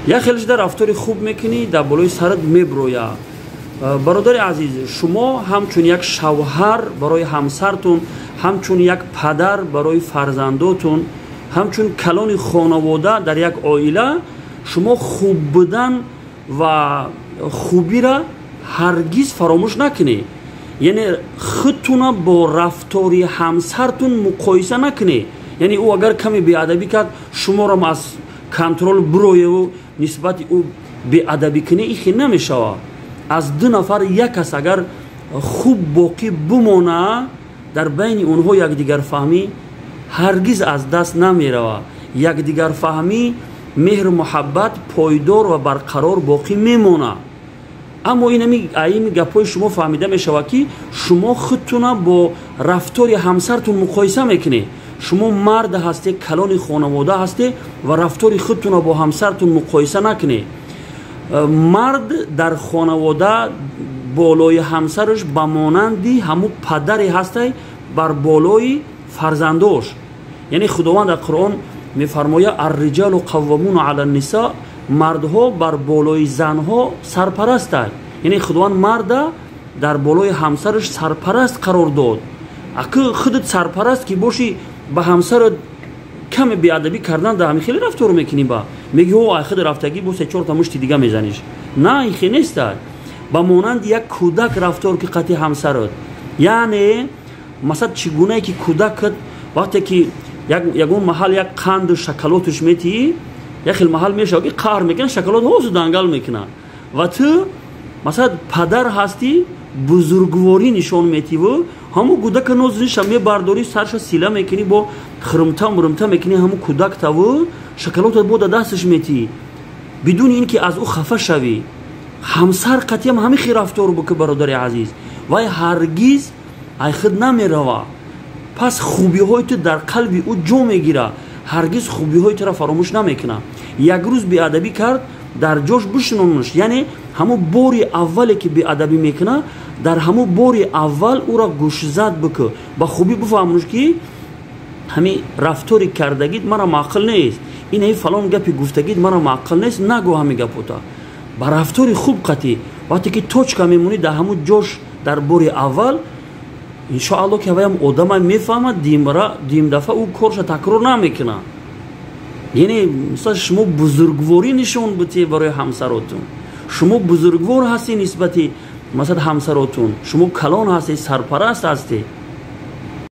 Як хелешда рафтори хуб мекунӣ, дар болои сарат меброя. Бародари азиз, шумо ҳамчун як шавҳар барои ҳамсартун, ҳамчун як падар барои фарзандотун, ҳамчун калони хонавода дар як оила, шумо хуб будан ва хубира ҳаргиз фаромӯш накунед. Яъне худтуна бо рафтори ҳамсартун муқоиса накунед. Яъне ӯ агар каме беадабӣ кард, шуморам аз контрол бироеву нисбати ӯ беадабӣ кунӣ, ин хел намешавад. Аз ду нафар як кас агар хуб боқӣ бимона, дар байни онҳо якдигарфаҳмӣ ҳаргиз аз даст намеравад. Якдигарфаҳмӣ, меҳру муҳаббат пойдор ва барқарор боқӣ мемонад. Аммо инами аими гапҳои шумо фаҳмида мешавад, ки шумо худтуна бо рафтори ҳамсартун муқоиса мекунед. Шумо мард ҳасте, калони хонавода ҳасте ва рафтори худтуна бо ҳамсартун муқоиса накунед. Мард дар хонавода болои ҳамсараш ба монанди ҳамун падаре ҳастай бар болои фарзандош. Яъне Худованд дар Қуръон мефармояд: арриҷалу қаввамуна ала нисо, мардҳо бар болои занҳо сарпарастанд. Яъне Худованд марда дар болои ҳамсараш сарпараст қарор дод. Аки худат сарпараст ки бошӣ, ба ҳамсарат каме беадабӣ кардан дар ҳамин хеле рафтор мекунӣ, ба мегӣ: о, ай худ рафтагӣ, бо се чорта мушти дига мезаниш. На, ин хел неста. Ба монанди як кӯдак рафтор ки қати ҳамсарат. Яъне масалан, чӣ гунае ки кӯдакат вақте ки ягон маҳал як қанду шоколодаш метиҳӣ, як хел маҳал мешавад, ки қаҳр мекунад, шоколад ҳозу дангал мекунад, ва ту масалан падар ҳастӣ, бузургворӣ нишон метиву ҳамун кӯдака нозиниша мебардорӣ, сарша сила мекунӣ, бо хирмта мурмта мекунӣ ҳамун кӯдак таву шоколодат бо да дасташ метиҳӣ, бидуни ин ки аз ӯ хафа шавӣ. Ҳамсар қатъиам ҳамин хел рафтор бикун, бародари азиз, вай ҳаргиз ай худ намерава. Пас хубиҳои ту дар қалби ӯ ҷо мегирад, ҳаргиз хубиҳои туро фаромӯш намекунад. Як рӯз беадабӣ кард, дар ҷош бишинонаш. Яъне ҳамун бори аввале ки беадабӣ мекунад, дар ҳамун бори аввал ӯро гӯшзад бикӯ, ба хубӣ бифаҳмонаш, ки ҳамин рафтори кардагит мара маъқул нест, ин ҳами фалон гапи гуфтагит мара маъқул нест, нагӯ ҳамин гапота. Ба рафтори хуб қатӣ вақте ки точка мемонӣ дар ҳамун ҷош дар бори аввал, иншоалло ки ҳаваям одама мефаҳмад, дим дафъа ӯ корша такрор намекунад. Яъне мисал шумо бузургворӣ нишон битед барои ҳамсаротун. Шумо бузургвор ҳастед нисбати масалан ҳамсаротун, шумо калон ҳастед, сарпараст ҳастед.